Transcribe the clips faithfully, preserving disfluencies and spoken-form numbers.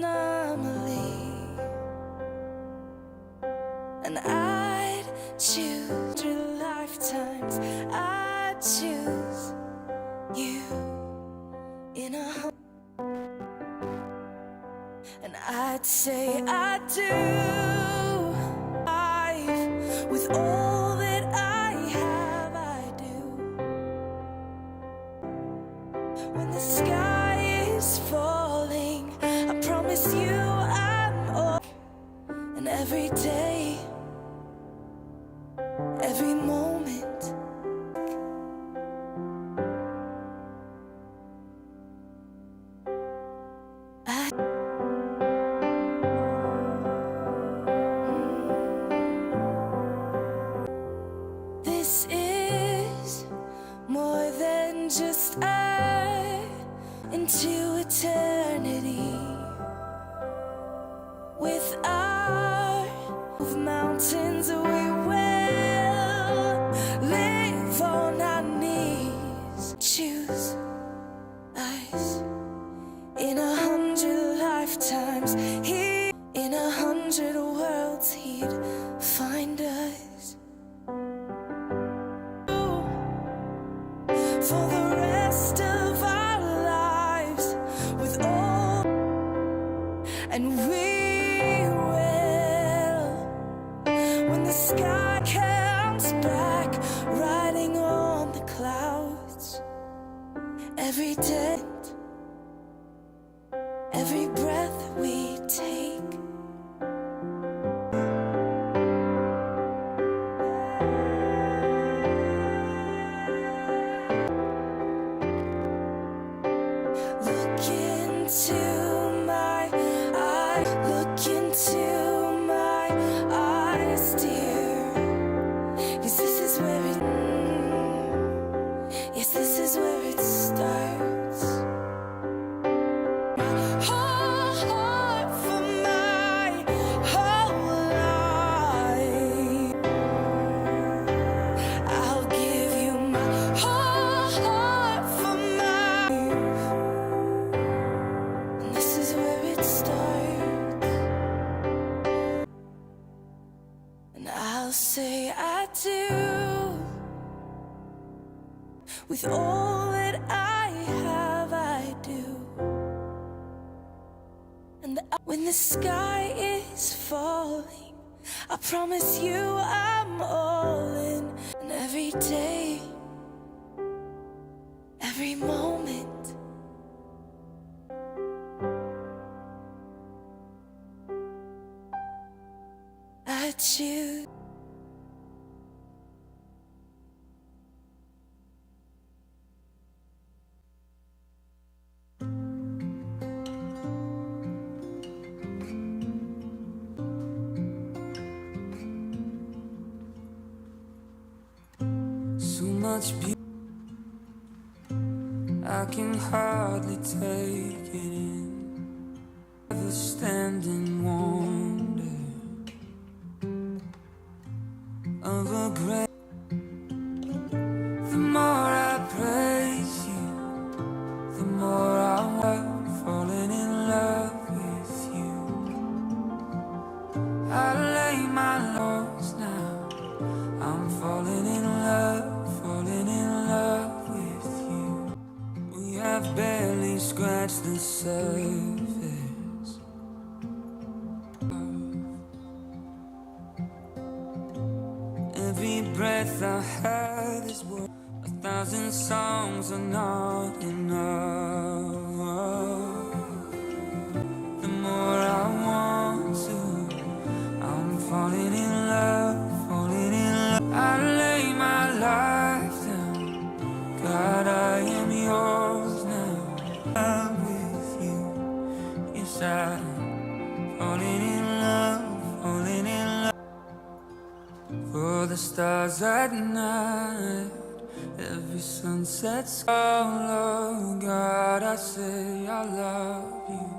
family. And I'd choose through lifetimes. I'd choose you in a home. And I'd say I do. Life with all that I have, I do. When the sky is falling, I promise you I'm all. And every day, every moment, I, this is more than just a, into eternity. With our mountains, we will live on our knees. Choose us in a hundred lifetimes. Here in a hundred worlds, he'd find us. For the rest of our lives, with all, and we will, when the sky comes back, riding on the clouds, every day. Every breath we take. Look into my eye, look into my eyes, dear. 'Cause this is where it, yes, this is where it starts. My whole heart for my whole life. I'll give you my whole heart for my. And this is where it starts. And I'll say I do. With all that I have, I do. And when the sky is falling, I promise you I'm all in. And every day, every moment, I choose. So much beauty, I can hardly take it in. The standing wonder of a great. The more I praise you, the more I'm falling in love with you. I lay my lows now. I'm falling in love, falling in love with you. We have barely scratched the surface. Every breath I have is worth a thousand songs are not enough. The more I want to, I'm falling in love, falling in love. I lay my life down, God, I am yours now. I'm with you, yes, I'm falling in love, falling in love. For the stars at night, every sunset sky. Oh, God, I say I love you.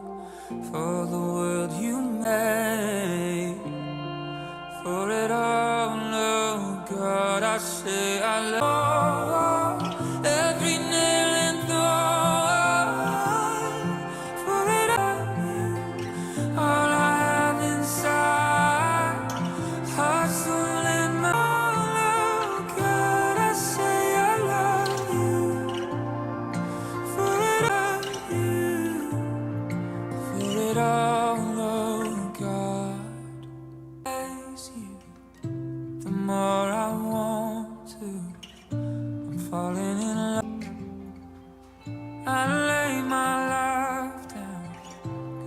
For the world you made, for it all, oh, God, I say I love every nail and thorn. For it all, Oh Lord God, praise you. The more I want to, I'm falling in love. I lay my life down.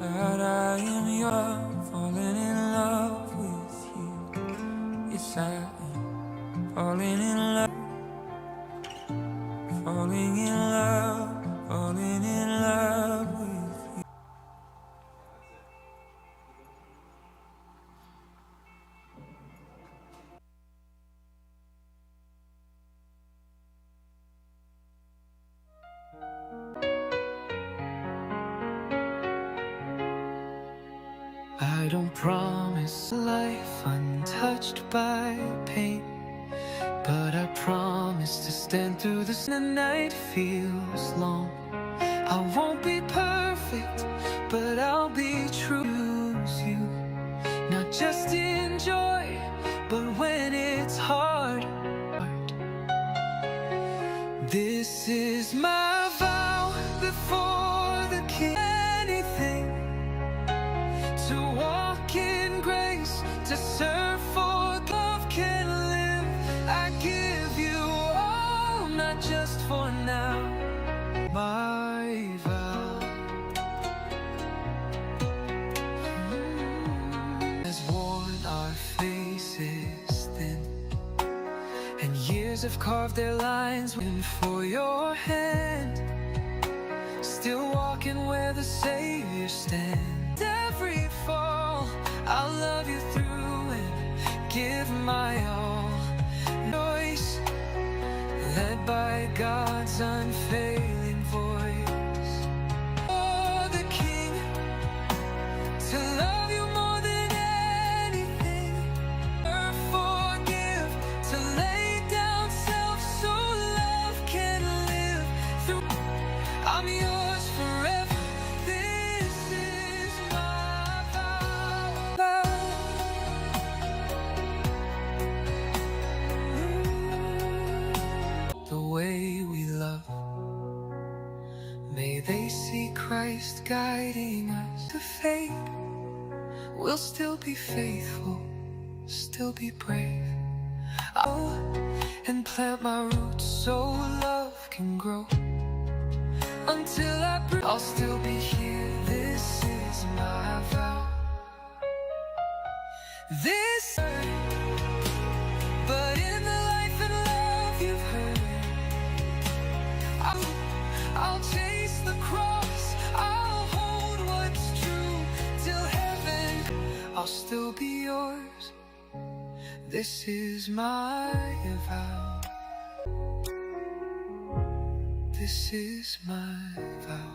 God, I am yours. Falling in love with you. Yes, I am. Falling in love. Falling in love. Falling in love with you. I don't promise a life untouched by pain, but I promise to stand through the s-, the night feels long. I won't be perfect, but I'll be true to you. Not just in joy, but when it's hard. This is my vow before the King. Anything to walk in grace, to serve for love can live. I give you all, not just for now. My vow has worn our faces thin, and years have carved their lines. Waiting for your hand, still walking where the Savior stands. Every fall, I'll love you through and give my all. Noise, led by God's unfailing voice. For the King, to love you more than anything. Or forgive, to lay down self so love can live through. I'm yours forever. This is my vow. The way we love, may they see Christ guiding us. The faith, we'll still be faithful, still be brave. I'll and plant my roots so love can grow. Until I br-, I'll still be here. This is my vow. This, but in the life and love you've heard, I'll, I'll chase the cross. I'll hold what's true till heaven. I'll still be yours. This is my vow. This is my vow.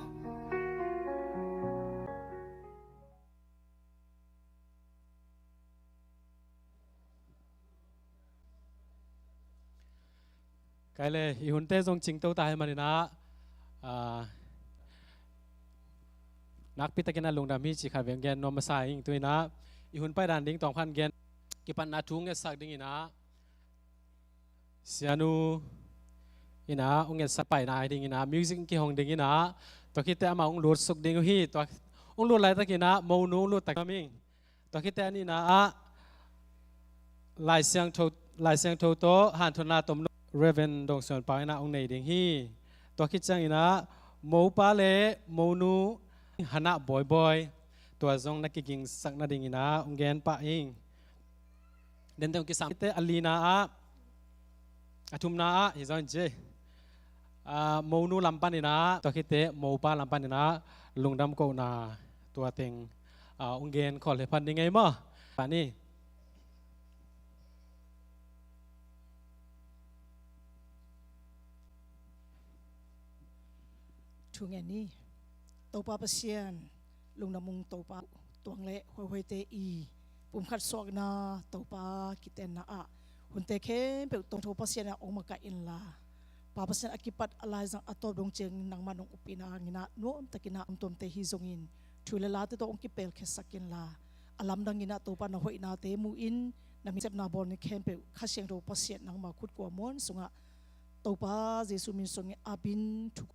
Kei le, i hunte zong cingto ta ahih manin ah, ah, nakpi takin ah lungdam hi cih khat vei gen nuam masa ing. Tu-in ah i hun pai dan ding tawmkhat gen, kipatna thu ngetsak dingin ah Sianu in ah hong ngetsak paina dingin ah music kihong dingin ah, tua khit teh amah hong lutsuk ding uh hi. Tua hong lut laitakin ah monu hong lut tak nuam ing. Tua khit teh a nihna ah Lai Siangtho, Lai Siangtho tawh hanthotna tomno Reverend Dong Suan Pau in ah hong nei ding hi. Tua khit ciangin ah mopa le monu Hana Bawibawi, tua zong na kigingsak nadingin ah hong gen pah ing. Dente hong kisam te a lina ah, a thumna ah hi zong ci. Ah, monu lam panin ah, tua khit teh mopa lam panin ah lungdam kohna tua teng, ah, hong gen khol hi phan ding ei maw. Pani. Thu ngen ni. Topa Pasian, lungdam ung Topa, tuang le huaihuaite i pumkhat suakna Topa kitenna ah hunte khempeuh tawng Topa Pasian ah hong makaih inla, Pa Pasian a kipat a laizang a tawp dong ciang nangmah nong upna ngina nuamtakin ah hong tuamte hi zongin thu le late tawh hong kipelkhiatsak inla, a lamdangin ah Topa na hoihnate mu in na mi sepna bawl ni khempeuh Kha Siangtho Pasian nangma khut kua muan sungah Topa Jesu min sungin a bin thu.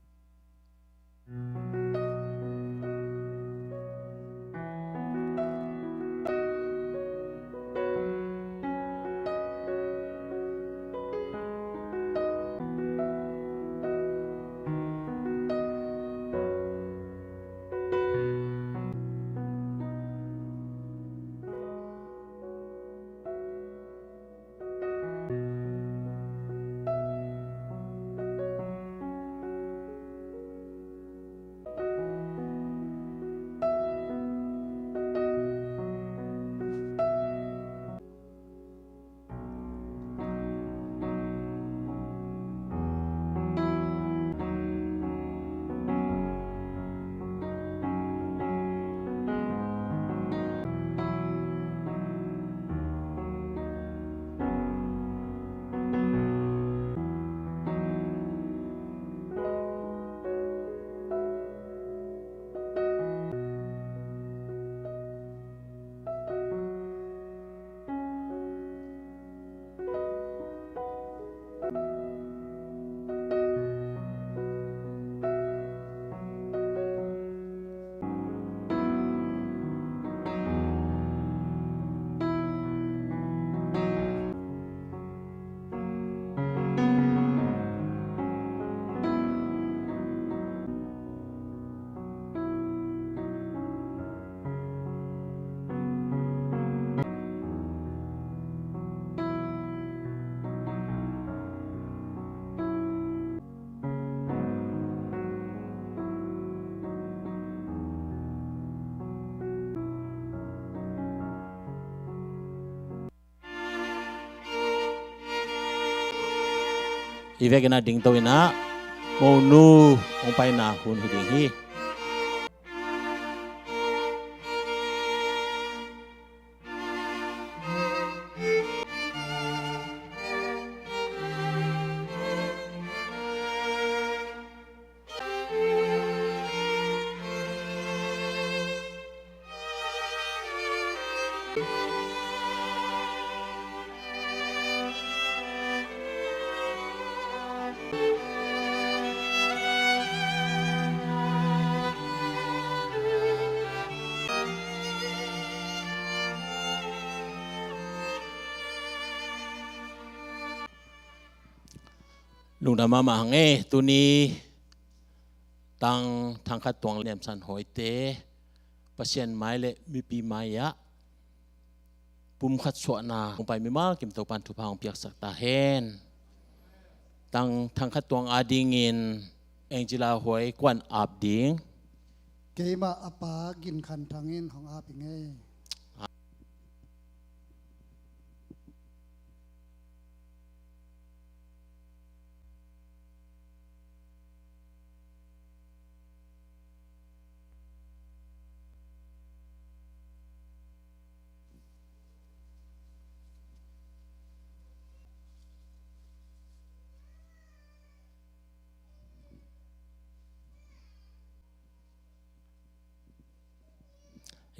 I vekin a dingto in a, monu hong paina hun hi ding hi. Lungdam mahmah hang e, tuni tang thangkhat tuang nemsan hawite Pasian mai le mipi mai-ah pumkhat suahna hong pai mimal kim Topan thupha hong piaksak ta hen. Tang thangkhat tuang adingin Angela Huai kuan ap ding? Keimah a pa Gin Khan Thang in hong ap ing e.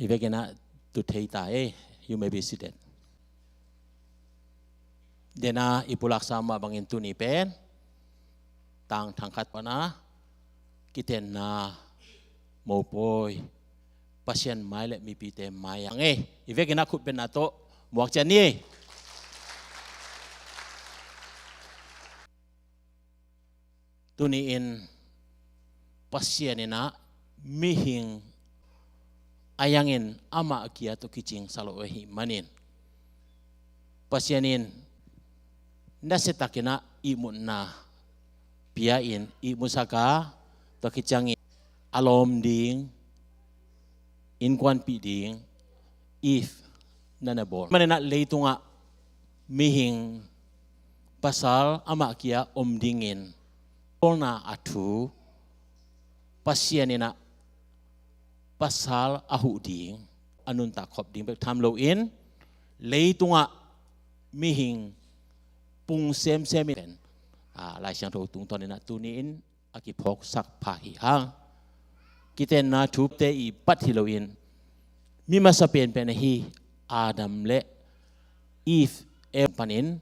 I vekin a tu thei ta e, you may be seated. Dena i pulaksa mah bangin tuni pen tang thangkhat pana kitenna mopawi Pasian mai le mipite mai-ah hang e. I vekin a khut bengna tawh muak ciat ni. Tuni-in Pasian in a mihing a yangin amah kia tawh kicingsa lo ahih manin, Pasian in nasiatakin a ihmutna pia-in ihmusak a, tua khit ciangin a lawm ding, innkuanpih ding Eve na na bawl. Manin a leitungah mihing pasal amah kia om dingin bawlna a thu, Pasian in a pasal a huh ding, a nuntak khop ding bek tham loin, leitungah mihing pung semsem in, a, Lai Siangtho tungtawn in a tuni-in a kiphawksak pha hi hang. Kitenna thute i bat hi loin, mi masa penpen ahi Adam le Eve, Eve panin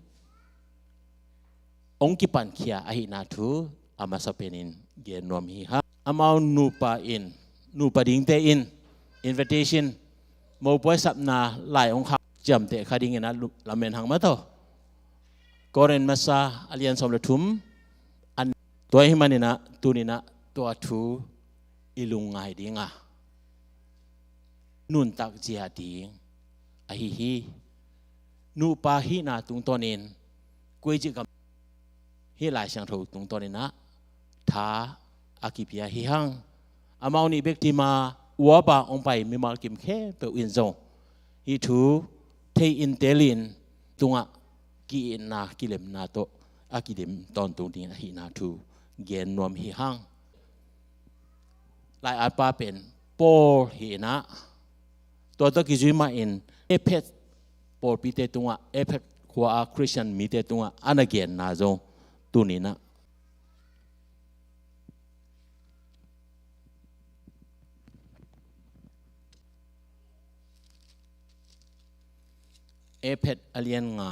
hong kipankhia ahihna thu a masa penin gen nuam hi hang. Amau nupa in, nupa dingte in invitation, mopawi sapna lai hong khak ciamteh kha dingin a lu-, lamen hang mataw. Korin masa a lian sawm le thum, an tua ahih manin a tuni-in a tua thu i lungngai ding a, nuntak zia ding ahi hi. Nupa hihna tungtawnin koi cih kam hih Lai Siangtho tungtawnin a tha a kipia hi hang. Amau nih bek dim a, uapa hong pai mimal kim khempeuh in zong hih thu thei-in telin tungah ki-itna kilemna tawh a kidim tawntung ding ahihna thu gen nuam hi hang. Lai-atpa pen Paul hi-in a, tua tawh kizui mahin Efesa pawlpite tungah, Efesa khua-a Khristian mite tungah a na genna zong tuni-in a, Efesa a lian nga,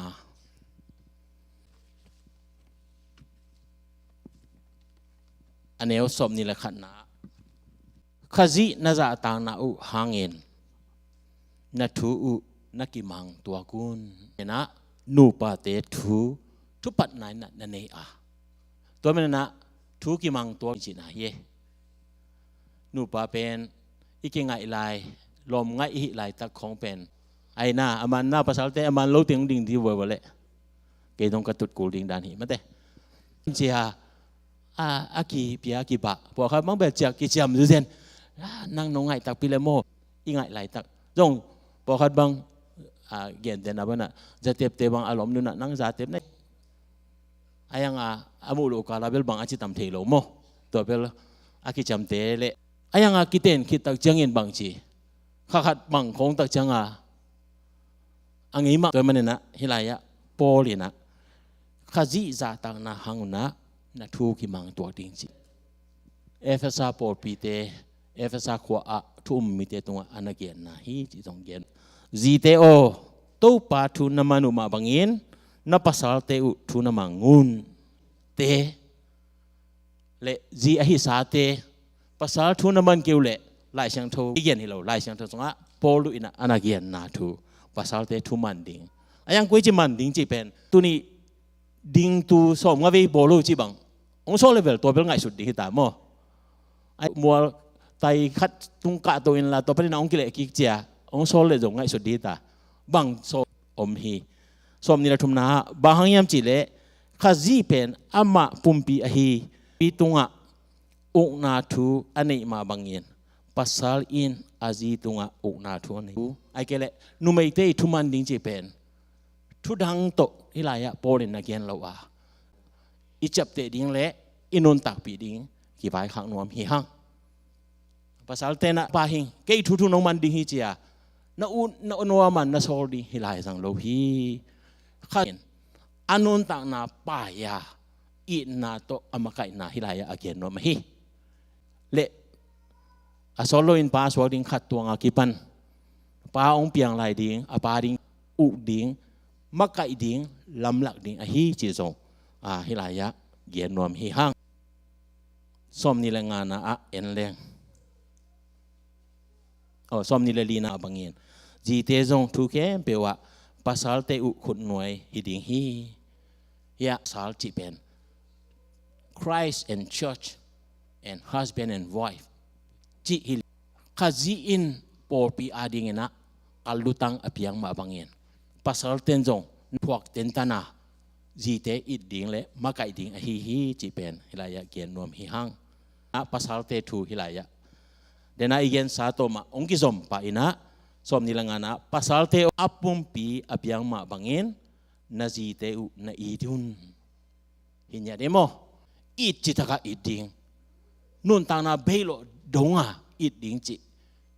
a neu sawmnih le khatna, Khazih na zahtakna uh hangin na thu uh na kimang tuak un. Tua manin a nupate thu, thupatna in a na nei a, tua manin a thu kimang tuak cihna hi e. Nupa pen i kingaih lai, lawm ngaih i hih laitak khawng pen, ai na, a man na pasalte a man lo teng ding di vuaivua leh, kei dong ka tut kul ding dan hi mate. Cia a, a kipia a kibah, pawlkhat bang bel ciah kiciam zuzen, a, nang nong ngaih takpi le maw, i ngaih laitak zong, pawlkhat bang, a, gentehna bana, zatepte bang a lawm nunah nang zatep na, A yang a, a muh loh kala bel bang a ci tam thei lo maw. Tua bel a kiciamte le a yang a kiten khit tak ciangin bang ci, kha khat bang khawng tak cianga a ngei mah. Tua maninah hih lai-ah Paul inah Khazih zahtakna hang unah na thu kimang tuak ding ci. Efesa pawlpite, Efesa khua ah thu um mite tungah a na genna hi cih zong gen. Zite aw, Topa thu na man uh mah bangin na pasalte uh thu na mang un. Te le zi ahi sate, pasal thu na man kei uh leh Lai Siangtho i gen hi lo, Lai Siangtho sungah Paul uh inah a na genna thu, pasalte thu man ding. A yang koi ci man ding cih pen tuni dingtu sawm nga vei bawl uh cih bang hong sawl level tua bel ngaihsut ding hita maw. Ai mual tai khat tung kah to inla tua panin a hong kileh kik cia hong sawl leh zong ngaihsut ding hita. Bang sawl om hi. Sawm ni le thumna ah bang hang hiam cih leh Khazih pen amah pumpi ahi pi tungah ukna thu a neih mah bangin pasal in a zi tungah ukna thu a nei. Ai kei leh numeite i thuman ding cih pen thu dang tawh hih lai-ah Paul in na gen lo a, i ciapteh ding le i nuntakpih ding kivaikhak nuam hi hang. Pasal tenah pa hing kei thu thu nong man ding hi cia na ut na nuaman na sawl ding hih lai zang lo hi. Kha in a nuntakna pai-a itna tawh a makaihna hih lai-ah a gen nuam ahi. Le a sawl loin pa suak ding khat tuanga kipan pa hong piang lai ding, a pa ding, uk ding, makaih ding, lamlak ding ahi cih zong a hih lai-ah gen nuam hi hang. Sawm ni le ngana ah en leng, aw, sawm ni le lina ah bangin zite zong thu khempeuh ah pasalte uh khutnuai hi ding hi. Hiah pasal cih pen Christ and church and husband and wife cih hi. Khazih in pawlpi adinginah a lutang a piang mah bangin pasal ten zong phuak tentana zite it ding le makaih ding ahi hi cih pen hih lai-ah gen nuam hi hang. A pasalte thu hih lai-ah dena i gensa tawh mah hong kizom pah inah sawm ni le ngana pasalte a pumpi a piang mah bangin na zite uh na it un. Hi ngiat e maw. It citakah it ding, nuntakna beilawh donga it ding cih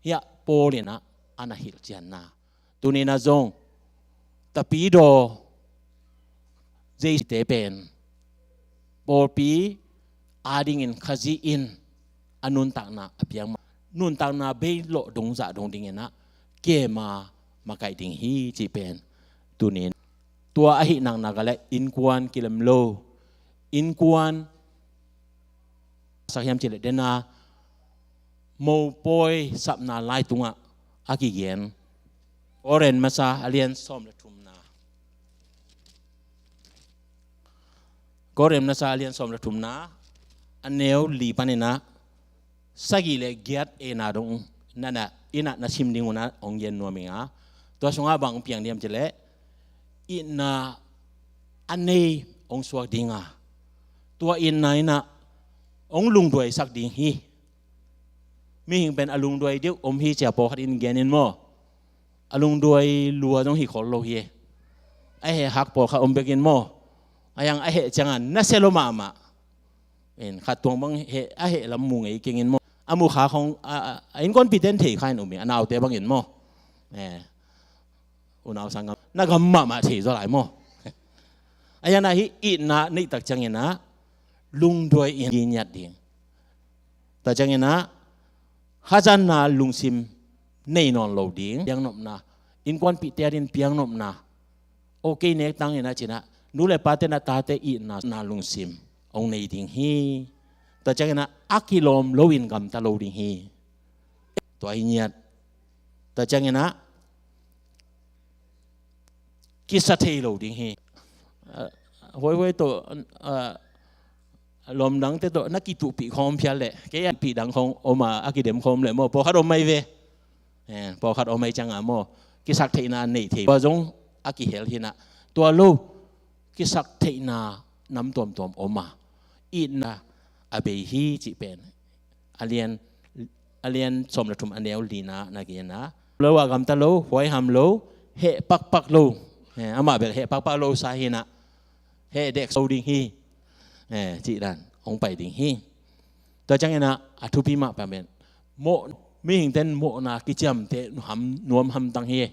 hiah Paul inah a na hilhcianna. Tuninah zong tapidaw zeite pen pawlpi adingin Khazih in a nuntakna a piang mah, nuntakna beilawh dongzah dong dinginah kema makaih ding hi cih pen tunin tua ahi naknak a le innkuan kilem lo, innkuan sak hiam cih le dena mopawi sapna lai tungah a kigen. Korin masa a lian sawm le thumna, Korin masa a lian sawm le thumna a neu li paninah sagih le giat eina dong nana inah na sim ding unah hong gen nuam inga, tua sungah bang hong piang diam cih leh itna a nei hong suak dinga, tua itna inah hong lungduaisak ding hi. Mihing pen a lungduai deuh om hi cia pawlkhat in gen in maw. A lungduai lua zong hi khol lo hi. A heh hak pawlkhat om bekin maw. A yang a heh cianga nasia lo mahmah. In khat tuang bang heh, a heh lam mu ngei kengin maw. A mu kha khong a, a, a innkuanpihte in thei kha in um hi, a naute bangin maw. Eh, unau sanggam na gam mahmah thei zaw lai maw. A yang a hih itna neih tak cianginah lungduai in ngiat ding. Tua cianginah hazatna lungsim nei nawn lo ding piangnopna, innkuanpihte adin piangnopna. Aw kei nek tanginah cinah nu le pate na tate itna na lungsim hong nei ding hi. Tua cianginah a kilawm loin gamta lo ding hi. Tua hi ngiat. Tua cianginah kisa thei lo ding hi. Ah, huaihuai tawh, ah, lawmdangte tawh na kituhpih khawm phial leh kei a pih dang khawm om a, a kidem khawm leh maw, pawlkhat om mai ve. Eh, pawlkhat om mai cianga maw, kisak theihna a neih thei. Tua zong a kihel hinah. Tua lo kisak theihna nam tuamtuam om a, itna a bei hi cih pen a lian, a lian sawm le thum a neu lina na genna. Lo a gamta lo, huaiham lo, heh pakpak lo. Eh, amah bel heh pakpak lo sa hinah. Heh dek so ding hi. Eh, cih dan hong pai ding hi. Tua ciangin ah a thupi mah pen mawh, mihingte'n mawhna kiciamteh nuam hamtang hi.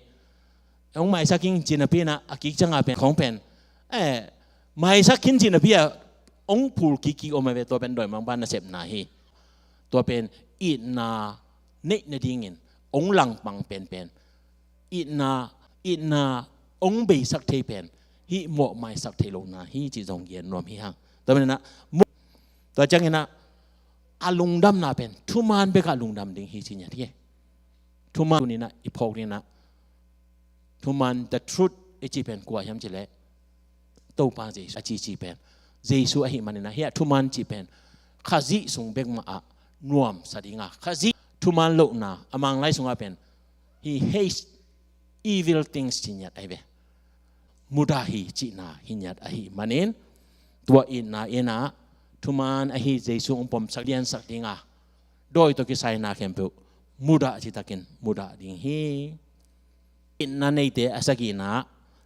Hong maisak ing cih napi in ah a kik ciangah pen khawng pen, eh, maisak khin cih napi ah hong phul kikkik om a ve, tua pen dawimangpa nasepna hi. Tua pen itna neih nadingin hong langpang penpen, itna, itna hong beisak thei pen hih mawh maisak thei lohna hi cih zong gen nuam hi hang. Tua pen in ah, tua ciangin ah a lungdamna pen thuman bekah lungdam ding hi ci ngiat hi. Thuman tuni in ah i phawk ding in ah, thuman, the truth i cih pen kua hiam cih leh Topa Jesu a ci, cih pen Jesu ahih manin ah, hih a thuman cih pen Khazih sung bek mah ah nuamsa ding a, Khazih thuman lohna, a Manglai sungah pen he hates evil things ci ngiat ahi ve. Mudah hi cihna hi ngiat ahih manin, tua itna in ah thuman ahi Jesu hong pomsak liansak ding a, dawi tawh kisai na khempeuh mudah citakin mudah ding hi. Itna neite a sagihna ah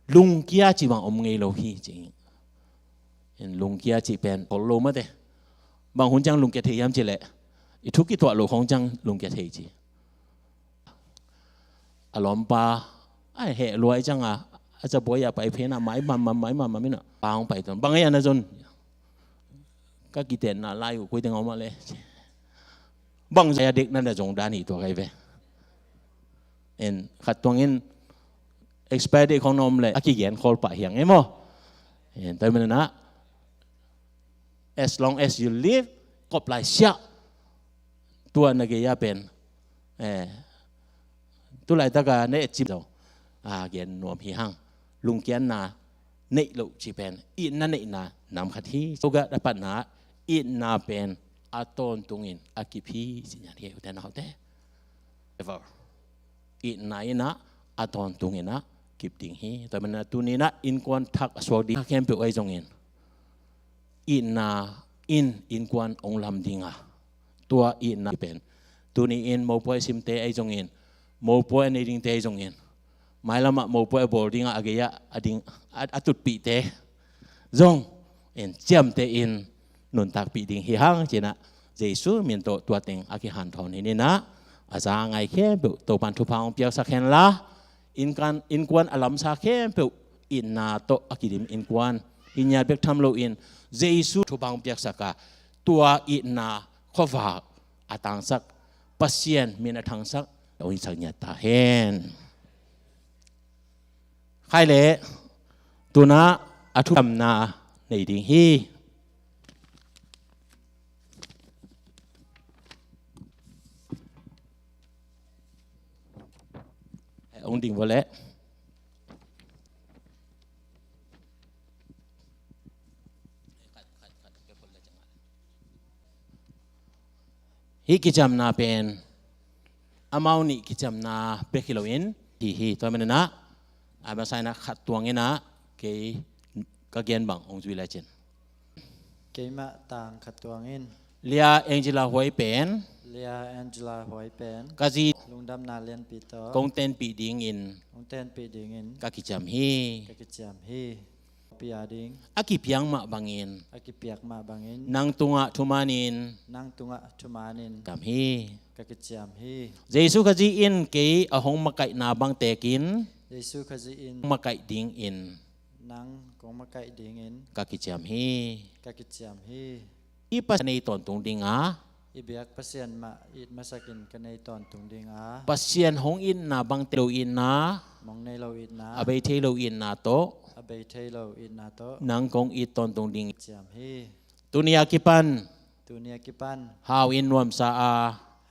lungkia cih bang om ngei lo hi ci. In lungkia cih pen tawh lo mate. Bang hun ciang lungkia thei hiam cih leh i thu kituah loh khawng ciang lungkia thei ci. A lawmpa a heh lua ciangah a cabuai ah pai phen ah mai mammam, mai mammam in ah pa hong pai tuan, bang ei a na zon? Ka kitenna lai uh koi teng a om a le, bang zai a dekna na zong dan hi tua kai ve. In khat tuangin expire date khawng na om leh a kigen khawl pah hi hang e maw. In tua manin ah as long as you live, kop lai siah, tua na gei ah pen, eh, tu laitak a na et cip zo, a gen nuam hi hang. Lungkiatna neih loh cih pen itna neihna nam khat hi. Tua gah a patna itna pen a tawntungin a kip hi ci ngiat hi, ute naute. Ever. Itna in ah a tawntungin ah kip ding hi. Tua manin ah tuni in ah innkuan thak a suak ding khempeuh ahi zongin, itna in innkuan hong lam ding a, tua itna pen tuni in mopawi a simte ahi zongin, mopawi a nei dingte ahi zongin, mailam ah mopawi a bawl ding a, a gei ah a ding a, a tutpihte zong in ciamteh in nuntakpih ding hi hang ci-in ah, Jesu min tawh tua teng a kihanthawn hi-in ah, a za a ngai khempeuh Topa'n thupha hong piaksak hen la, innkuan, innkuan a lamsa khempeuh itna tawh a kidim innkuan hi ngiat bek tham loin, Jesu thupha hong piaksak a, tua itna khuavak a tangsak, Pasian min a thangsak, hong hisak ngiat ta hen. Khai leh, tu-in ah a thupha nei ding hi. Hong ding vua leh. Hih kiciamna pen amau nih kiciamna bek hi loin hi hi. Tua manin ah a masa in ah khat tuangin ah kei ka gen bang hong zui lecin. Keimah tang khat tuangin. Lia Angela Huai pen. Lia Angela Huai pen. Ka zi. Lungdamna lianpi tawh. Kong tenpih dingin. Kong tenpih dingin. Ka kiciam hi. Ka kiciam hi. Pia ding. A kipiak mah bangin. A kipiak mah bangin. Nang tungah thumanin. Nang tungah thumanin. Kiciam hi. Ka kiciam hi. Jesu Khazih in kei a hong makaihna bang tekin. Jesu Khazih in. Makaih dingin. Nang kong makaih dingin. Ka kiciam hi. Ka kiciam hi. I Pasian nei tawntung ding a. I biak Pasian mah it masakin ka nei tawntung ding a. Pasian hong itna bang teng lo itna. Mong nei lo itna. A bei thei lo itna tawh. A bei thei lo itna tawh. Nang kong it tawntung ding. Ciam hi. Tuni a kipan. Tuni a kipan. Hau in nuamsa a.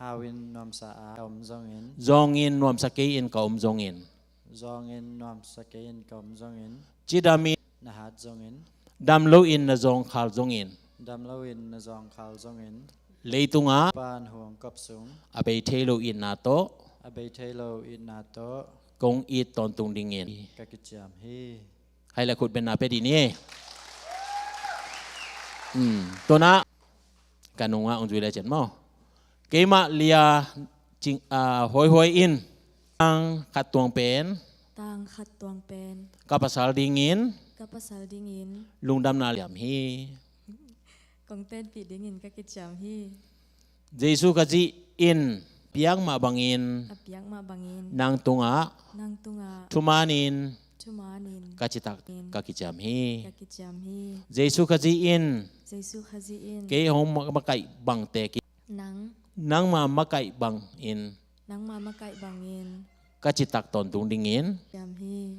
Hau in nuamsa a. Ka om zongin. Zawng in nuamsa kei in ka om zongin. Zawng in nuamsa kei in ka om zongin. Cidam in. Na hat zongin. Dam lo in na zawngkhal zongin. Dam lo in na zawngkhal zongin. Leitungah. Pan huang kop sung. A bei thei lo itna tawh. A bei thei lo itna tawh. Kong it tawntung dingin. Ka kiciam hi. Hai le khut benna pe dih ni. Hmm. Tu-in ah ka nungah hong zui lecin maw. Keimah Lia Cing, ah, Huai Huai in. Tang khat tuang pen. Tang khat tuang pen. Ka pasal dingin. Ka pasal dingin. Lungdamna liam hi. Kong tenpih dingin ka kiciam hi. Jesu Khazih in piak mah bangin, a piak mah bangin, nang tungah, nang tungah, thumanin, thumanin, ka citak, ka kiciam hi. Ka kiciam hi. Jesu Khazih in, Jesu Khazih in, kei hong ma-, makaih bangte ki, nang, nangma makaih bangin, nangma makaih bangin, ka citak tawntung dingin, kiciam hi.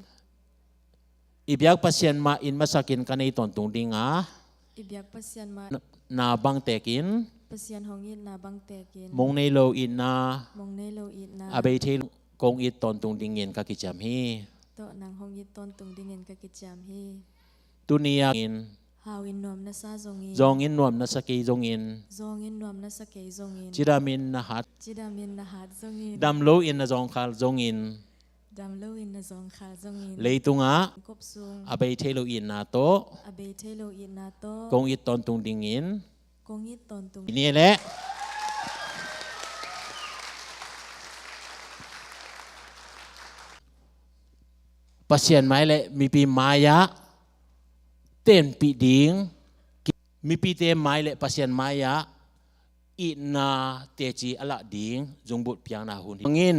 I biak Pasian mah it masakin ka nei tawntung ding a, i biak Pasian mah, na, na bangtekin, Pasian hong itna bangtekin, mong nei lo itna, mong nei lo itna, a bei thei lo kong it tawntung dingin ka kiciam hi. Tawh nang hong it tawntung dingin ka kiciam hi. Tuni a in, hau in nuam na sa zongin, zong in nuam na sa kei zongin, zong in nuam na sa kei zongin, cidamin na hat, cidamin na hat zongin, dam lo in na zawngkhal zongin, dam lo in na zawngkhal zongin, leitungah, kop sung, a bei thei lo itna tawh, a bei thei lo itna tawh, kong it tawntung dingin, kong it tawntung. Ni leh Pasian mai leh mipi mai-ah tenpih ding, mipite mai leh Pasian mai-ah itna teci a lah ding zungbulh piakna hun hi. Hangin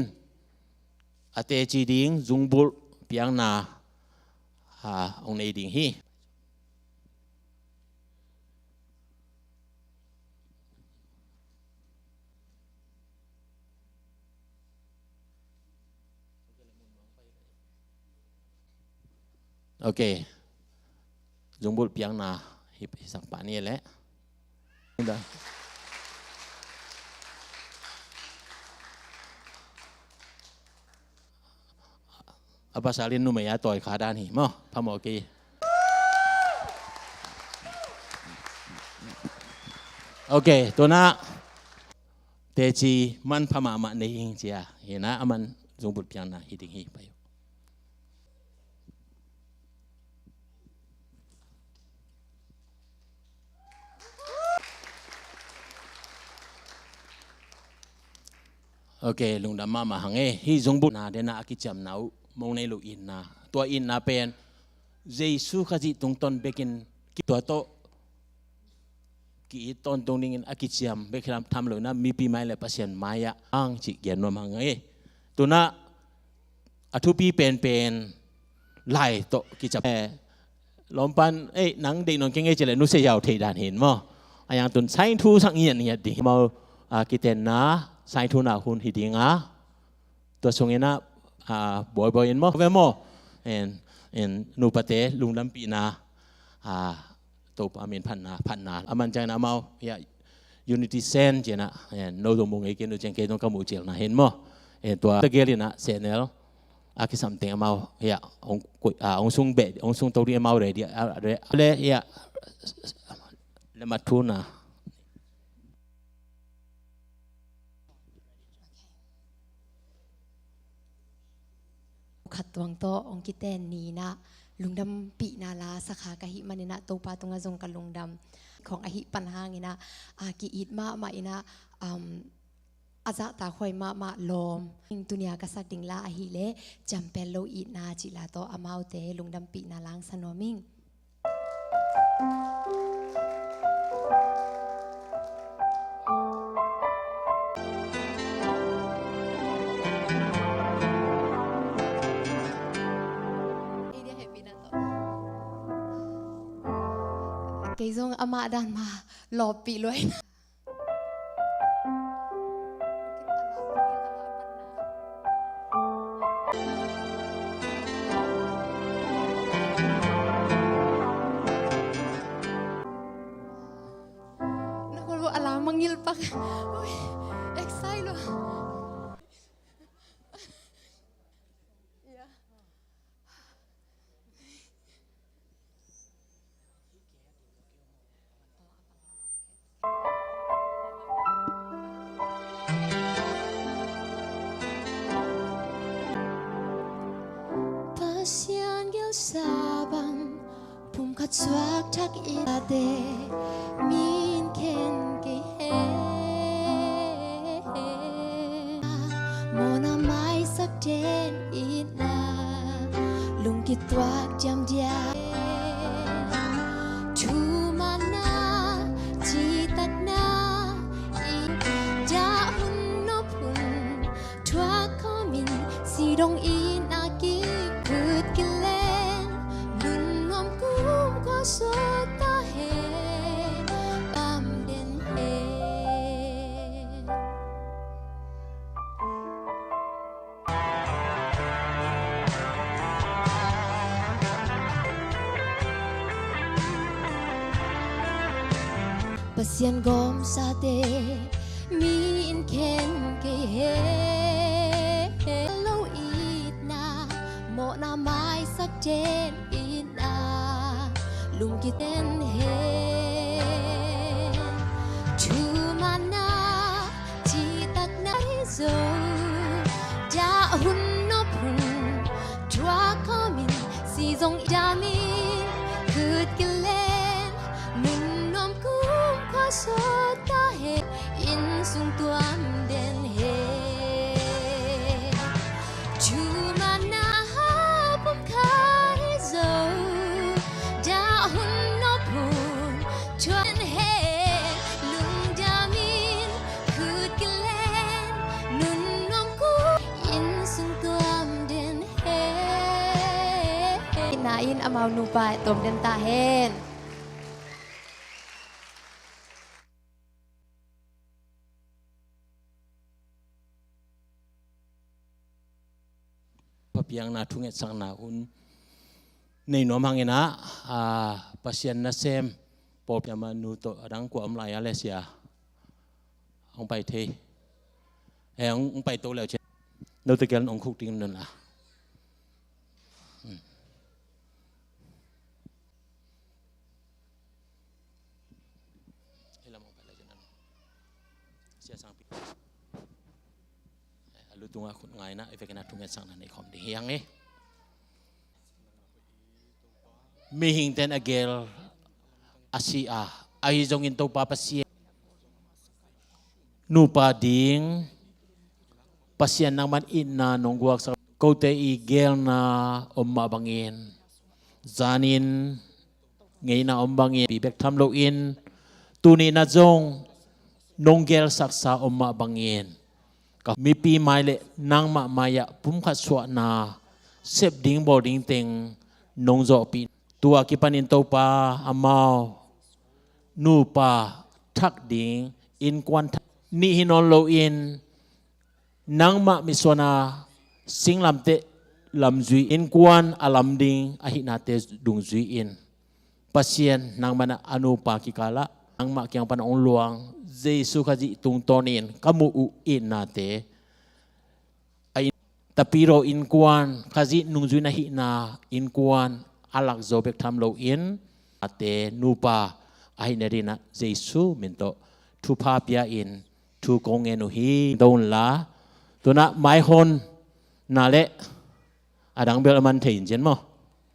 a teci ding zungbulh piakna, a, hong nei ding hi. Ok. Zungbulh piakna hi, hi sak pah ni leh. A pasal in numei a tawi kha dan hi maw, phamawh kei. Ok, tuna teci manpha mahmah nei ing ci a, hi na, aman zungbulh piakna hi ding hi, pai. Ok, lungdam mahmah hang e. Hih zungbulhna dena a kiciamna uh mong nei lo itna, tua itna pen Jesu Khazih tungtawn bekin ki, tua tawh ki-it tawntung dingin a kiciam bek tham lo in ah, mipi mai le Pasian mai-ah ang cih gen nuam hang e. Tuna a thupi penpen lai tawh kiciam. Eh, lawmpan, eh, nang deih nawn kei ing e ci leh nusia ziau thei dan hi maw. A yang tun sainthu sak ngiatngiat ding hi maw. A, kitenna sainthuna hun hi ding a, tua sungin ah, a, bawibawi in maw, ve maw. En, en, nupate lungdampihna, a, Topa min phatna, phatna. A man ciangin amau, ya, Unity Sen ci-in ah, eh, no zong mu ngei kei un, ciang kei zong ka muh cilna hi maw. Eh, tua tegel in ah, Senel a kisam teng amau, ya, hong kui, a, hong sung beh, hong sung to ding amau ready, a, re-, le, ya, le mat thu na. Khat tuang tawh hong kiten ni in ah, lungdampihna la sakha ka hih manin ah, Topa tungah zong ka lungdam. Khong ahih pan hangin ah, a, ki-it mahmah in ah, um, a zahtakhuai mahmah lawm. Tunia ka sak ding la ahih leh, Ciampel Lo Itna cih la tawh amaute lungdampihna la sa nuam ing. Kei zong amah dan mah lawppih luai. Na khol a la mangil pak. Ui, excite lua. Yeah. Pasian gelsa bang pumkhat suak thak in, ate min khen kei hen. Mawhna maisak den itna, lungkituak diamdiam. Thumanna Dong itna kikhut kilen, nunnom kumkhua suakta hen, pamden hen. Pasian gawmsate mi in khen kei hen. Lo itna, mawhna maisak ten itna, lungkiten hen. Thumanna, citakna hi zo, dah hun nop hun, tua kawmin si zong damin, khut kilen, nunnom kumkhua suakta hen, inn sung tuam den hen. Thumanna hau pum khat hi zo, dah hun nop hun, tuam den hen, lungdamin, khut kilen, nunnom kum, inn sung tuam den hen. Itna in amau nupa tuam den ta hen. Phabiakna thungetsakna hun nei nuam hangin ah, a, Pasian nasem pawlpi a mah nu tawh a dang kua om lai a le sia. Hong pai thei. Eh, hong, hong pai to leu cian. Note gel hong khuk ding nun la. Hmm. Hei lam hong pai lai cian nun. Sia Sangpi. Eh, a lu tungah khut ngaina, i vekin a thungetsakna nei khawm ding hi hang e. Mihingten a gel a si a, ahi zongin Topa Pasian nupa ding, Pasian nangman itna nong guaksak, kote i gelna om mah bangin, zanin ngeina om bangin, pi bek tham loin, tuni na zong nong gelsaksa om mah bangin, ka mipi mai le nangmah mai-ah pumkhat suahna sep ding bawl ding teng nong zawhpih. Tua kipanin Topa amau nupa thak ding, innkuan thak nih hi nawn loin, nangmah mitsuana singlamteh lamzui, innkuan a lam ding ahihnate dungzui in, Pasian nangmah a nupa kikalah nangmah kiang pan hong luang Jesu Khazih tungtawnin ka muh uh itnate, a in Tapiro innkuan, Khazih nungzui na hihna innkuan a lakzo bek tham loin, ate nupa ahihna dinah Jesu min tawh thupha pia-in thu kong ngen uh hi. Dong unla, tunah maihon na le a dang bel a man thei in cian maw?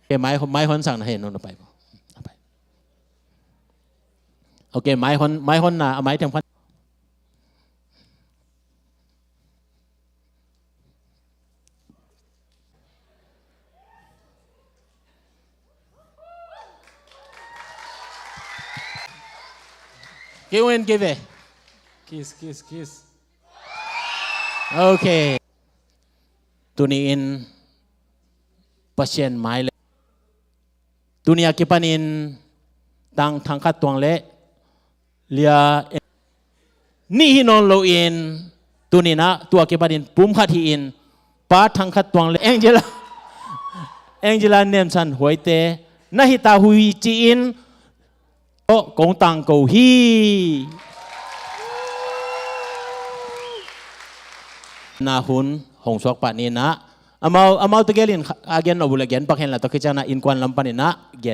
Ok, maihon, maihon sang na hen nong na pai maw? Na pai. Ok, maihon, maihon na a mai teng phan. Kiu in kive. Kiss, kiss, kiss. Ok. Tuni in Pasian mai le. Tuni a kipanin tang thangkhat tuang le lia nih hi nawn loin, tuninah tua kipanin pumkhat hi-in, pa thangkhat tuang le Angela, Angela Nemsan Huaite na hita hui ci-in, oh, kong tangko hi. Na hun hong suak pah ninah amau, amau te gelin a gen lo bule gen pak henla, tua khicianah innkuan lam paninah gen.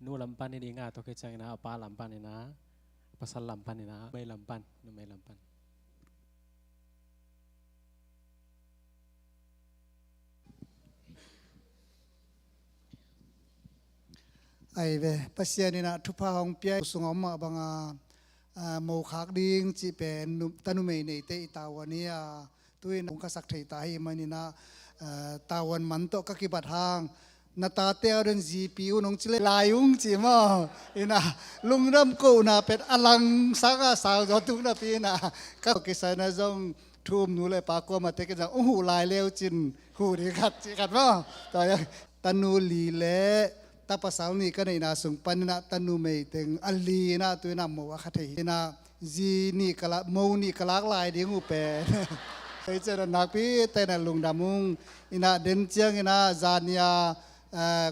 Nu lam panin i nga, tua khit ciangin a pa lam panin a, pasal lam panin a, numei lam pan, numei lam pan. Ai ve, Pasian in a thupha hong pia, sungah om mah banga, a, mo khak ding cih pen nu, tanumei neite i tavuan hi a, tu-in hong khasak thei ta hi maninah, a, tavuan man tawh ka kibat hang, Na tate a den zipi un hong ci le lai ung ci maw. Ina lungdam kohna pen a lang sanga sang zaw tung napi ina ka kisaina zong thu um nu le pa kuamah te ken zang ung huh lai leu cin huh ding khat ci khat maw. Tua tanu li le ta pasal nih ka neihna sung panin ah tanu meiteng a li in ah tu in ah mo a kha thei hi. Ina zi nih ka la mo nih ka lak lai ding uh pen. Hei cian a nakpi te na lungdam ung. Ina den ciang ina zania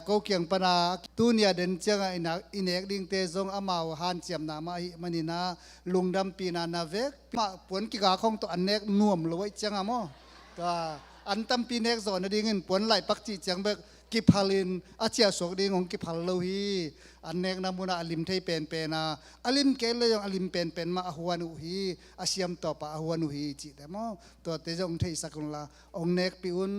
ko kiang pana tunia den cianga i nek dingte zong amau hanciamna mah ahi manina lungdampihna na vek mah puan kigak hong tawh an nek nuam lo ahi cianga maw. Tua an tampi nek zawh nadingin puan laih pak cih ciang bek kiphalin a ciahsuak ding hong kiphal lo hi. An nekna munah a lim thei penpena a lim kei le zong a lim penpen mah a huan uh hi. A siam tawpa a huan uh hi cihte maw. Tuate zong hong theisak unla hong nekpih un.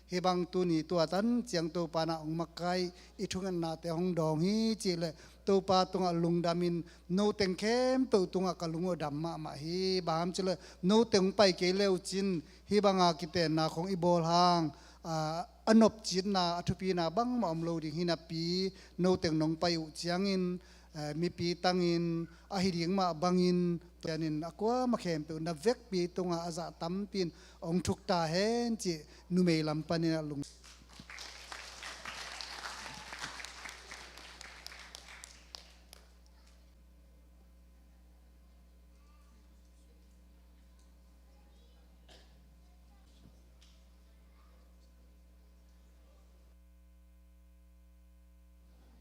Hih bang tuni tua tan ciang Topa na hong makaih i thungetnate hong dawng hi cih leh Topa tungah lungdamin noteng khempeuh tungah ka lung uh dam mahmah hi. Bang hang cih leh noteng hong pai kei leu cin hih banga kitenna khong i bawl hang a nopcitna a thupina bangmah om lo ding hi napi noteng nong pai uh ciangin mipi tangin ahi ding mah bangin tuanin a kuamah khempeuh na vekpi tungah a zah tampi in hong thuk ta hen cih numei lam panin a lung.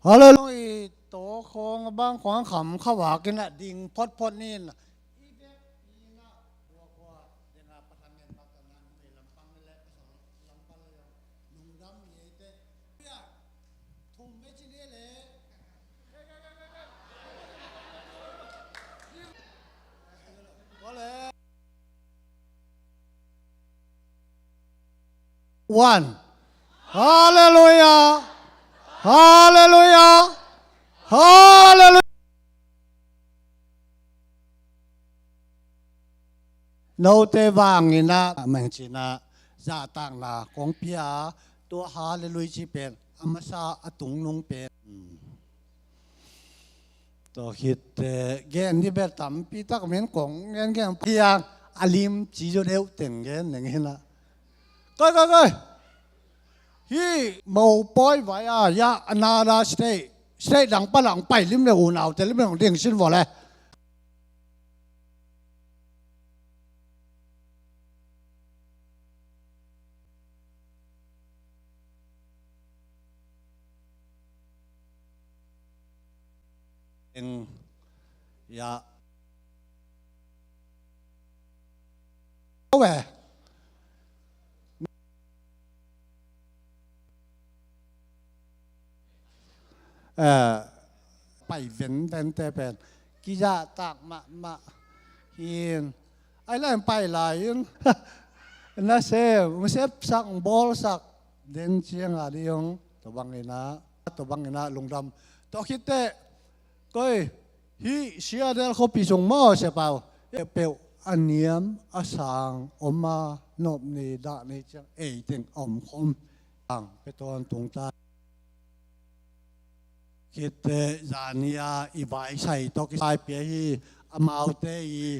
Halleluia. Tawkhawng a bang khuang kham khavak in a ding photphot nin. One. Halleluia. Halleluia. Halleluia. Note vanginah mangcinah zahtakna kong pia tua halleluia ci pen a masa a tungnung pen. Tua khit gen ni ber tampi tak men kong gen gen piang a lim ci zo deuh ten gen nengina. Koi koi koi. Hi mo poi vai a ya another state state dang pa lang pai lim le unau te lim le ding sin vo le. Eng ya. Awe. Pai venvente pen kizahtak mahmah hin ai lai pai lai in na sem sepsak bawlsak den cianga ding tua banginah tua banginah lungdam. Tua khitteh koi hih siadel khuapi sung maw siapau peuh a niam a sang om a nop ni dah ni ciang ei teng a om khom ang pe tawn tung ta. Khitteh zania i vaisai tawh kisai pia hi. Amaute i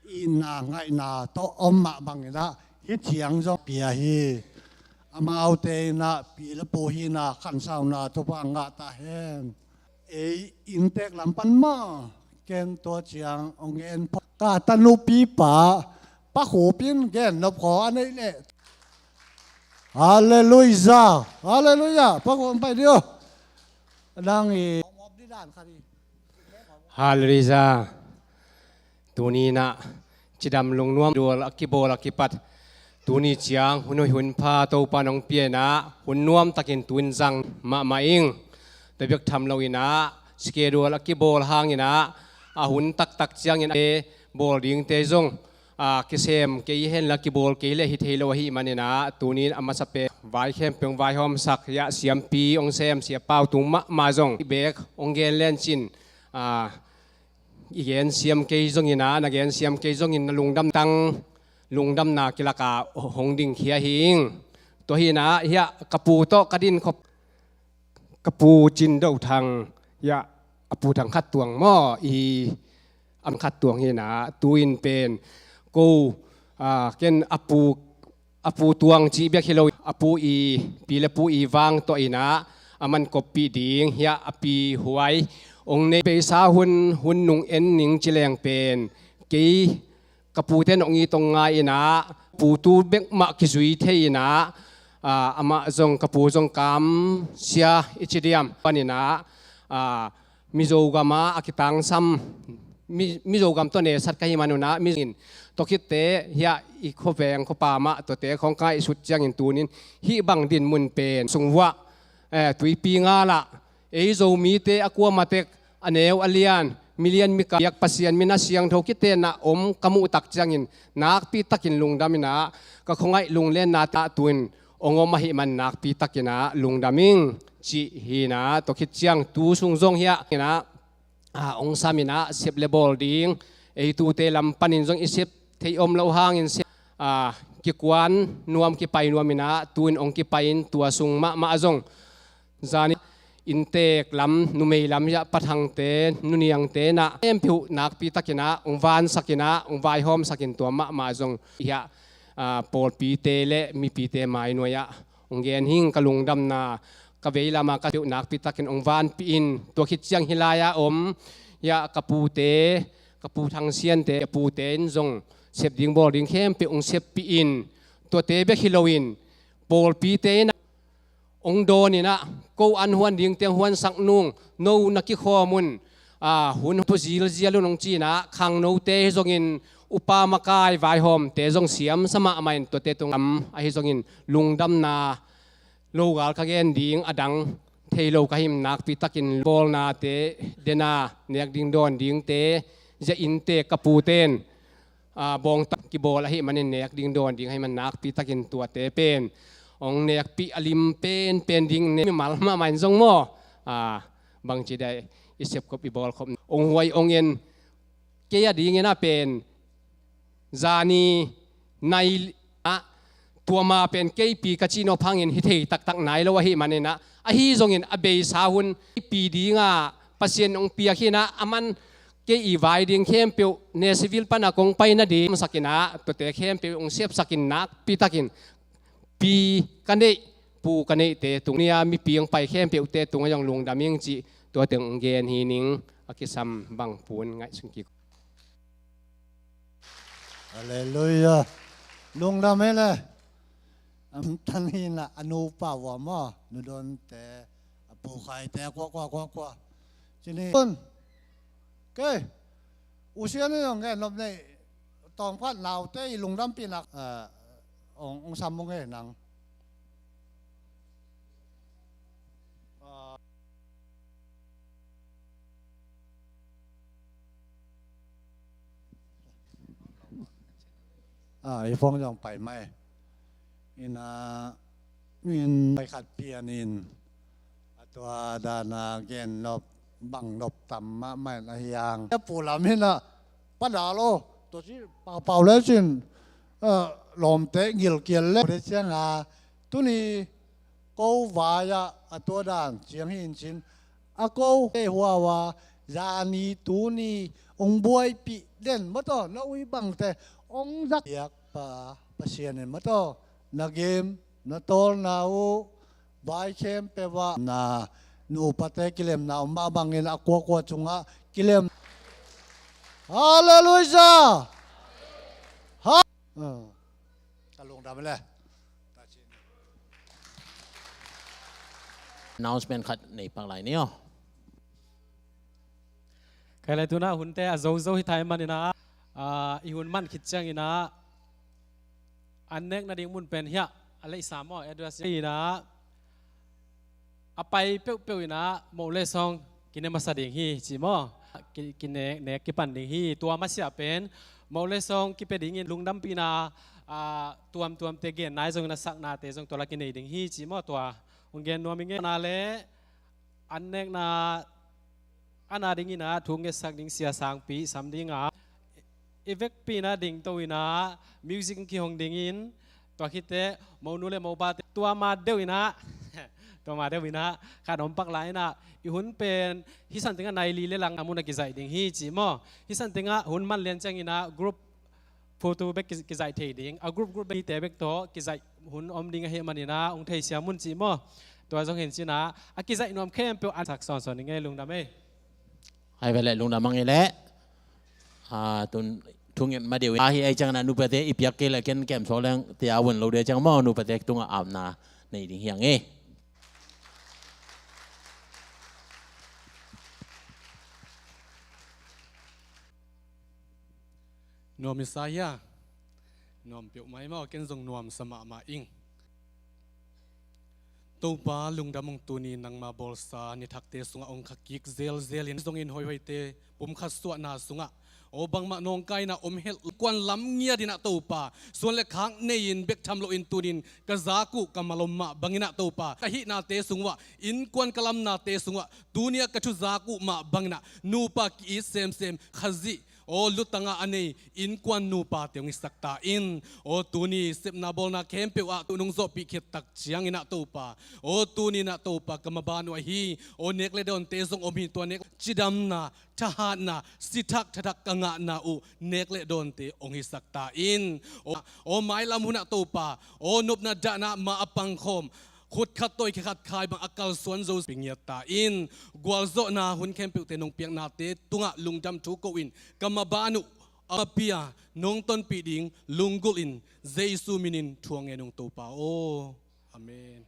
itna ngaihna tawh om mah banginah hih ciang zong pia hi. Amaute inah pi le pu hinah khansauna Topa ngah ta hen. Ei inntek lam pan maw ken tua ciang ong en pho ka tanupi pa Pa Khup in gen nop khaw a neih leh. Halleluia. Halleluia. Pa Khup pai dio. Nang i. Halleluia. Tuni inah cidam lungnuam dual a kibawl a kipat tuni ciang hun hoih hun pha Topa nong pia inah hun nuam takin tuin zang mahmah ing. Tua bek tham lo inah schedule a kibawl hang inah a hun taktak ciangin a bawl dingte zong a kisem kei henla kibawl kei le hi thei lo ahih maninah tunin a masa pen vai khempeuh hong vaihawmsak hiah siampi hong sem sia pau tung mahmah zong i bek hong gen lencin a i gen siam kei zongin ah na gen siam kei zongin na lungdam tang lungdamna kilaka hong dingkhia hi ing. Tua hinah hiah ka pu tawh ka din khop Ka pu Cin Do Thang, hiah a pu Thang Khat Tuang maw, i am Khat Tuang hi na, tu-in pen ko, ah, ken a pu, a pu Tuang cih bek hi lo, a pu i, pi le pu i vang tawh i na, a man koppih ding, hiah a pi huai ong nei. Beisa hun, hun nung en ning ci leng pen kei ka pute nong it ong ngai i na, pu tu bek mah kizui thei i na, ah, amah zong, ka pu zong kamsia i ci diam pan i na, ah, Mizo gam ah a kitangsam, Mi-, Mizo gam tawh nesat ka hih man un ah, Mizo in tua khitteh hiah i khuaveng khuapa mah tuate khawng ka ngaihsut ciangin tuni-in hih bang dinmun pen sung uah, eh, Tuipi Ngal ah ei Zomite a kua matek, a neu a lian, milian mikal piak Pasian min a siangtho kitenna om ka muh tak ciangin nakpi takin lungdam i na, ka khuangaih lunglennate ah tu-in ong om ahih man nakpi takin ah lungdam ing cih hi na. Tua khit ciang tu sung zong hiah i na, ah, ong sam i na, sep le bawl ding, ei tute lam panin zong i sep thei om loh hangin sep, ah, kikuan nuam, kipai nuam i na, tu-in ong kipai in tua sung mahmah zong zani inntek lam, numei lam hiah Pa Thangte, Nu Niangte na, khempeuh nakpi takin ah ong vansak i na, ong vaihawmsak in tua mahmah zong hiah, ah, pawlpite le mipite mai nuai ah ong gen hing. Ka lungdamna ka vei lam ah ka peuh nakpi takin ong vanpih in. Tua khit ciang hih lai ah om hiah ka pute, ka pu Thang Siante, ka pute in zong sep ding bawl ding khempeuh ong seppih in. Tuate bek hi loin pawlpite in ong dawn i na, ko an huan dingte ong huansak nung, no na kikhawm un, ah, hun pu zilzial un ong ci i na, khangnote hi zongin, upa makai vaihawmte zong siamsa mahmah in, tuate tung am ahi zongin lungdamna lo gal ka gen ding, a dang thei lo ka hih man nakpi takin bawlnate, dena nek ding dawn dingte, zia inntek ka pute in, ah, bawngtak kibawl ahih manin nek ding dawn ding ahih man nakpi takin tuate pen ong nekpih a lim penpen ding, ne mimal mahmah in zong maw, ah, bangci dai i sepkhop i bawlkhop ong huai ong en. Kei a dingin ah pen zani nai ah, tua ma pen keipi ka cihnop hangin hi thei taktak nai lo ahih manin ah, ahi zongin a beisa hun keipi ding ah Pasian ong piak hi na, a man kei i vai ding khempeuh Nashville pan a kong pai nading sak i na, tuate khempeuh ong sepsak in nakpi takin pi ka neih, pu ka neihte tung, nia mipi ong pai khempeuhte tung ah zong lungdam ing cih tua teng ong gen hi ning. A kisam bang pun ngaihsun kik. Halleluiah. Lungdam hi le. Amtang hi na, a nupa uam aw, Nu Dawnte, a pu Khaite, kua, kua, kua, kua. Cini. Kei, U Sian in ong gen nop nei, tawmkhat naute i lungdampihna, ah, ong, ong sam ung e nang. Ah, ah, i phone zong pai mai. Ina, in pai khat pian in, a tua dana gen nop, bang nop tam mahmah in ahi hang. A pu lam hi na, Pa Dal aw, tua ci Pau Pau le cin, ah, lawmte ngilkial le, tua ciang a, tuni ko vai ah a tua dan ciang hi in cin, a ko te hua ua, zani tuni ong buaipih den maw taw, na ui bangte ong zak piak pa, Pasian in maw taw, na gim, na tawlna uh, vai khempeuh ah, na nupate kilemna om mah bangin a kuakua cungah kilem. Halleluiah! Ha! Ah. Ka lungdam le. Announcement khat nei pak lai ni aw. Kei lai tuna hunte a zozo hi thai man ina, ah, i hun man khit ciang ina, an nek nading mun pen hiah a leisa maw, address ina, a pai peuhpeuh ina moh le sawng kine masa ding hi ci maw. Ki, kinek, nek kipan ding hi. Tua masiah pen moh le sawng kipia dingin lungdampihna, ah, tuamtuamte gen nai zong ina saknate zong tua la kinei ding hi ci maw. Tua hong gen nuam i nge na le an nekna, an a ding ina thu ngetsak ding sia sangpi sam ding a, i vekpi ina ding to ina music kihong dingin, tua khit teh monu le mopate tua ma deuh ina Mama deuh inah khat om pak lai inah i hun pen hi san tengah nai li le lang a mun a kizaih ding hi ci maw. Hi san tengah hun man lian ciang inah group photo bek ki- kizaih thei ding a group group bek te bek tawh kizaih hun om ding ahi man inah hong thei siam un ci maw. Tua zong hin cinah a kizaih nuam khempeuh an sak sawnsawn ding ei lungdam ei. Hai veleh lungdam ang i leh. Tun thunget ma deuh a hi ei ciangin a nupate i piak kei leh ken kem sawleng tia vun lo deuh ciang maw nupate tungah apna nei ding hi ang ei. Nuam i sa hia? Nuam peuhmah i maw ken zong nuamsa mahmah ing. Topa lungdam ung tuni nangma bawlsa nithakte sungah ong kha kik zelzel in zongin hoihoite pumkhat suahna sungah aw bangmah nawngkaina om helh kuan lam ngiat inah Topa suan le khak nei-in bek tham loin tunin ka zak uh ka malom mah banginah Topa ka hihnate sungah innkuan ka lamnate sungah tunia ka thuzak uh mah banginah nupa ki-it semsem Khazih aw lutangah a nei innkuan nupate hong hisak ta in. Aw tuni sepna bawlna khempeuh ah tunung zawhpih khit tak cianginah Topa aw tuninah Topa ka maban uh ahi aw nek le dawnte zong om hi tua nek cidamna thahatna sithak thathak ka ngahna uh nek le dawnte hong hisak ta in. Aw mailam hunah Topa aw nopna dahna mah a pangkhawm khut khat tawi khe khat khai bang a kalsuan zo pi ngiat ta in. Gualzawhna hun khempeuhte nong piaknate tungah lungdam thu ko in ka maban uh a pia nong tonpih ding lunggulh in Jesu minin thu a ngen ung Topa aw. Amen.